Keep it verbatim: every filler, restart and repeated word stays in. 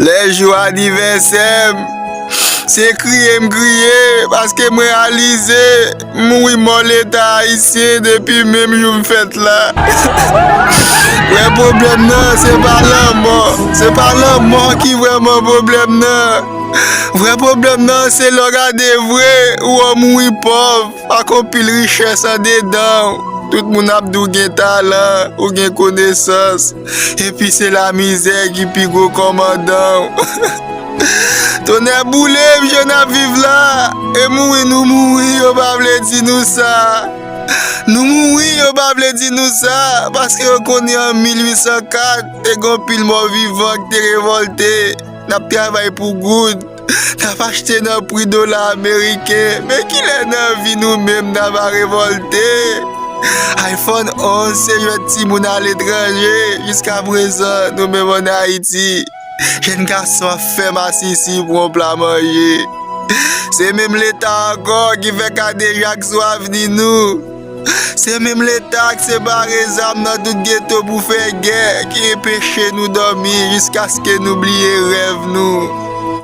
Lè jou anivèsè m, se kriye m kriye, paske m reyalize m mouri mò Leta ayisyen depi menm jou m fèt la. Vrè pwoblèm nan, se pa lanmò. Se pa lanmò ki vrèman pwoblèm nan. Vrè pwoblèm nan, se lè w gade vre, ou wè w mouri pòv, ak anpil richès andedan w. Tout moun ap di w gen talan, ou gen konesans. Epi se lamizè ki pi gwo kòmandan w. Tonnè boule m, jan n ap viv la. E mouri nou mouri, yo pa vle di nou sa. Nou mouri, yo pa vle di nou sa. Paske yo konnen an mil uit san kat, te gen anpil mò vivan ki te revòlte. N ap travay pou goud. N ap achte nan pri dola ameriken. Men kilè nan vi nou menm n ap revòlte? iPhone onz se jwèt timoun aletranje. Jiska prezan, nou menm ann Ayiti, jèn gason ap fè masisi pou yon pla manje. Se menm Leta ankò ki fè kadejak sou avni nou. Se menm Leta k separe zam nan tout geto pou fè gè, ki enpeche nou dòmi jiskaske nou bliye rèv nou.